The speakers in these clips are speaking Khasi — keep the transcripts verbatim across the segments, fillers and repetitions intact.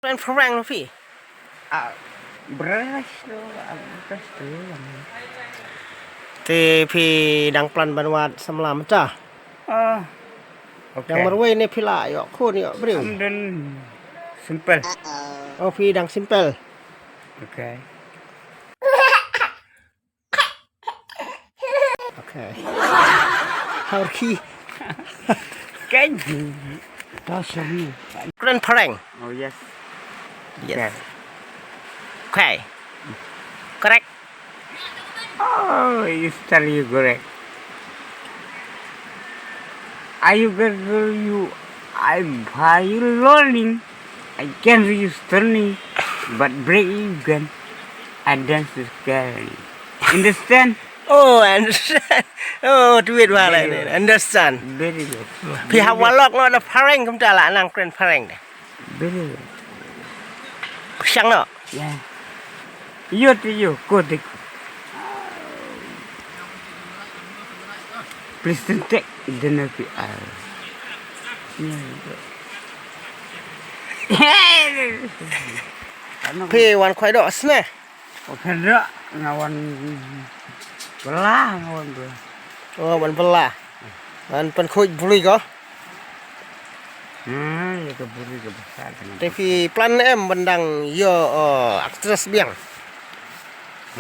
Kren phareng phi. Ah, brush tu, ah, brush tu. Te phi dang plan ban wad samla mynta? Ah, okay. Dang marwei ne phi la ïoh khun ïoh briew? Am dang simple. Oh, phi dang simple. Okay. Okay. Hawrki. Kan. Kren phareng. Oh, yes. Yes. Okay. Okay. Correct. Oh, you tell you correct. Are you good? You, I'm fire learning. I can use turning, but break you can. I dance with caring. Understand? Oh, I understand. Oh, tu wit wala ni. Understand. Very good. Phi hap walok no da phareng kumta la nang kren phareng de. Very good. Psiang no. Yeah. Yo te yo ko de. Please take dinner pi al. Phi wan khwai doh sne. Wan khwai doh nga wan bela nga wan bela. Oh, wan bela. Wan pynkhuid buri ko. Hmm, ïa ka buri ka basa. Te phi plan em ban dang ïoh, oh, actress biang?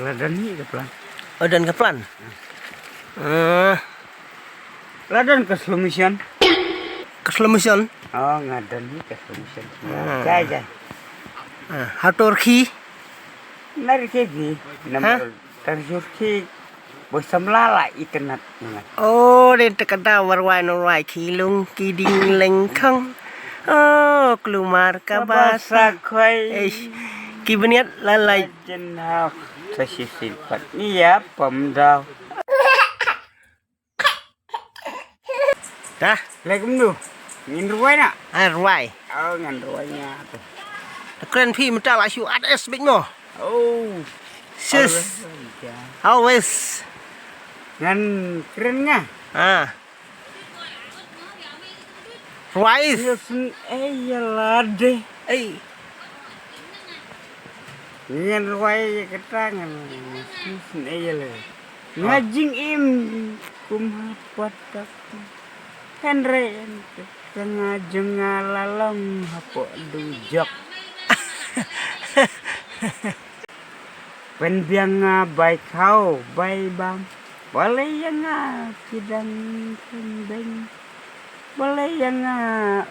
La don hi ka plan. Oh, don ka plan. Hmm. La don ka slow motion. Ka slow motion? Oh, nga don hi ka slow motion. Hmm. Jai, jai. Ah, ha tor khi? Nar khi phi. Ha? Number tar jur khi. Boi samla la itynnat. Oh, den te ka da warwai norwai khi lung ki ding leng khang. Oh, klumar ka basa khoi. Eish, ki bniat la lai. Jen hak sa shi sin pat ni ya pam dau. Dah. Lai kumno? Ngin ruwai na? Ah, ruwai. Oh, ngan ruwai nya tu. Kren phi mynta la shu at es bit mo. Oh. Sis. Always. Always. Ngan kren nga. Ah. Ruwai is. Yes, eh, ya lade. Eh. Ngan ruwai ya kata ngan. Yes, eh, ya lade. Nga jingim kum ha patak. Hynrei ka nga jong nga la long hapoh dujok. Pynbiang nga bai khaw bai bam. Balei ïa nga ki dang kynbeiñ. Balei ïa nga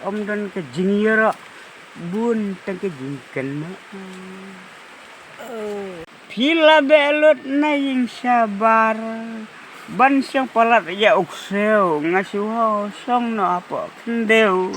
ym don ka jingïaroh bun tang ka jingkynmaw. Phi la beh lut na ïing shabar ban shong palat ïa u ksew nga shu ho shong noh hapoh khyndew.